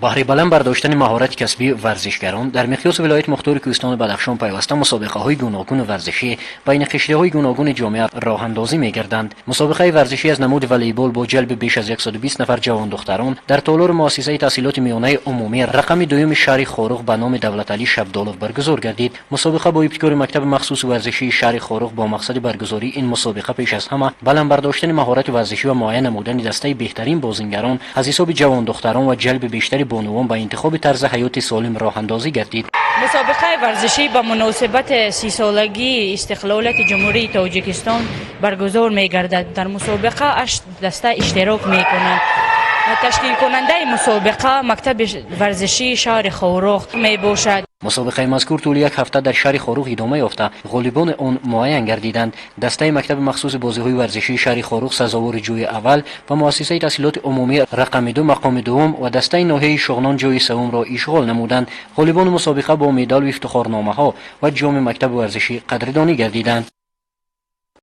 Баҳри баланд бардоштани маҳорати касбии варзишгарон дар миқёси вилояти мухтори Кӯҳистони Бадахшон пайваста мусобиқаҳои гуногуни варзишӣ байни қишриҳои гуногуни ҷомеа роҳандозӣ мегарданд. Мусобиқаи варзишӣ аз намуди волейбол бо ҷалби беш аз 120 нафар ҷавондухтарон дар толори муассисаи таҳсилоти миёнаи умумӣ рақами дуюми шаҳри Хоруғ ба номи Давлаталӣ Шабдолов баргузор гардид. Мусобиқа бо ибтикори мактаби махсуси варзишии шаҳри Хоруғ бо мақсади баргузории ин мусобиқа пеш аз ҳама баланд бардоштани маҳорати варзишӣ ва муайян намудани дастаи беҳтарин бозингарон аз ҳисоби ҷавондухтарон ва ҷалби бештари бонувон ба интихоби тарзи ҳаёти солим роҳандозӣ гардид. Мусобиқаи варзишӣ ба муносибати 30-солагии истиқлолияти Ҷумҳурии Тоҷикистон баргузор мегардад. Дар мусобиқа ҳашт даста иштирок мекунанд. Ташкилкунандаи мусобиқа мактаби варзишии шаҳри Хоруғ мебошад. Мусобиқаи мазкур тӯли як ҳафта дар шаҳри Хоруғ идома ёфта, ғолибони он муайян гардиданд. Дастаи мактаби махсуси бозиҳои варзишии шаҳри Хоруғ сазовори ҷои аввал ва муассисаи таҳсилоти умумӣ рақами ду мақоми дуввум ва дастаи ноҳияи Шуғнон ҷои севумро ишғол намуданд. Ғолибони мусобиқа бо медалу ифтихорномаҳо ва ҷоми мактаби варзишӣ қадрдонӣ гардиданд.